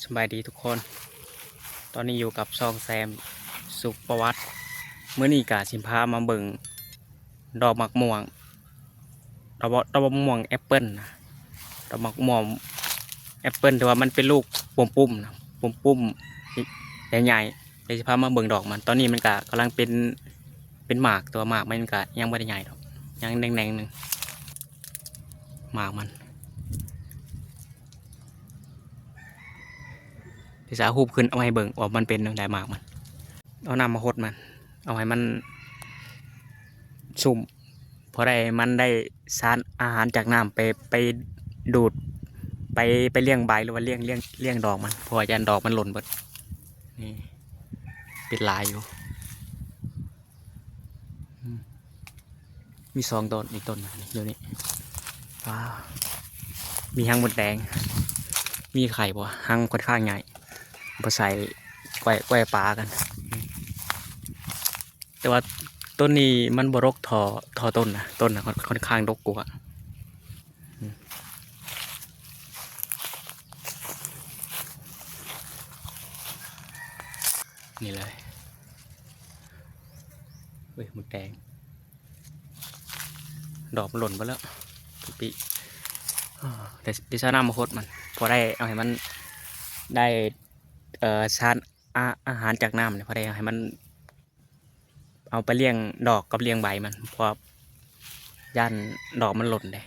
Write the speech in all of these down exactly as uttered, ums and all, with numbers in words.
สบายดีทุกคน ตอนนี้อยู่กับช่องแซมสุขประวัติ มื้อนี้กะสิพามาเบิ่งดอกหมากม่วง ดอกบ่ ดอกหมากม่วงแอปเปิ้ลนะ ดอกหมากม่วงแอปเปิ้ลที่ว่ามันเป็นลูกปุ่มๆนะ ปุ่มๆใหญ่ๆ เดี๋ยวสิพามาเบิ่งดอกมัน ตอนนี้มันกะกำลังเป็น เป็นหมาก แต่ว่าหมากมันกะยังบ่ได้ใหญ่ดอก ยังแดงๆหนึ่ง หมากมัน เดี๋ยวสิเอารูปขึ้นเอาให้เบิ่งว่ามันเป็นจั่งใดหมากมัน เอาน้ำมาหดมัน เอาให้มันชุ่ม พอได้มันได้สารอาหารจากน้ำไป ไปดูด ไป ไปเลี้ยงใบหรือว่าเลี้ยง เลี้ยง เลี้ยงดอกมัน เพราะว่าย่านดอกมันหล่นเบิด นี่ เป็นหลายอยู่ อืม มีสองต้น อีกต้นหนึ่งอยู่นี่ ว้าว มีรังมดแดง มีไข่บ่ รังค่อนข้างใหญ่ เอาไปใส่แกว่ แกว่ปลากัน แต่ว่าต้นนี้มันบ่ดกเท่า เท่าต้นนะ ต้นนะค่อน ค่อนข้างดกกว่า อืม นี่เลย เฮ้ย มดแดง ดอกมันหล่นไปแล้ว ปิ อ่า เดี๋ยว เดี๋ยวสิเอาน้ำมาหดมัน พอได้เอาให้มันได้ เอ่อ สาร อา- อาหารจากน้ำเนี่ย พอได้เอาให้มัน เอาไปเลี้ยงดอกกับเลี้ยงใบมัน เพราะย่านดอกมันหล่นเด้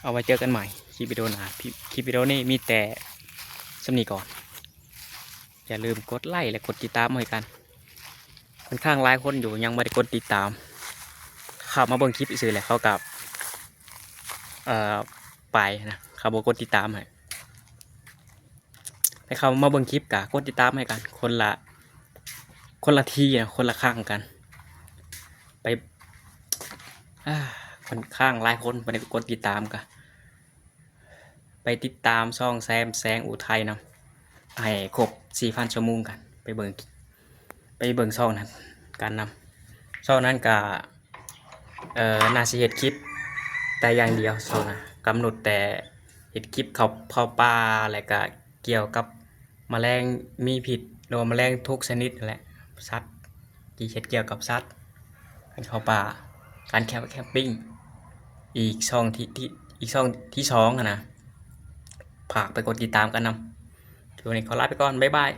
เอาไว้เจอกันใหม่คลิปวิดีโอหน้า คลิป คลิปวิดีโอนี้มีแต่ส่ำนี้ก่อน อย่าลืมกดไลค์และกดติดตามให้กัน ค่อนข้างหลายคนอยู่ยังบ่ได้กดติดตาม เข้ามาเบิ่งคลิปซื่อๆแหละ เขากะ เอ่อ ไปนะ เขาบ่กดติดตามให้ ให้เข้ามาเบิ่งคลิปกะกดติดตามให้กัน คนละ คนละทีนะ คนละครั้งกัน ไป อ่า ค่อนข้างหลายคนบ่ได้กดติดตามกะ ไปติดตามช่องแซมแสงอุทัยนำ ให้ครบสี่พันชั่วโมงกัน ไปเบิ่ง ไปเบิ่งช่องนั้นกันนำ ช่องนั้นกะ เอ่อ น่าสิเฮ็ดคลิปแต่อย่างเดียว ช่องนั้น กำหนดแต่เฮ็ดคลิปเข้า เข้าป่า และกะเกี่ยวกับแมลงมีพิษ หรือว่าแมลงทุกชนิดนั่นแหละ สัตว์ ที่เฮ็ดเกี่ยวกับสัตว์ การเข้าป่า การแคม แคมปิ้ง อีกช่องที่ ที่ อีกช่องที่สองหั้นนะ ฝากไปกดติดตามกันนำ คลิปนี้ขอลาไปก่อน บ๊ายบาย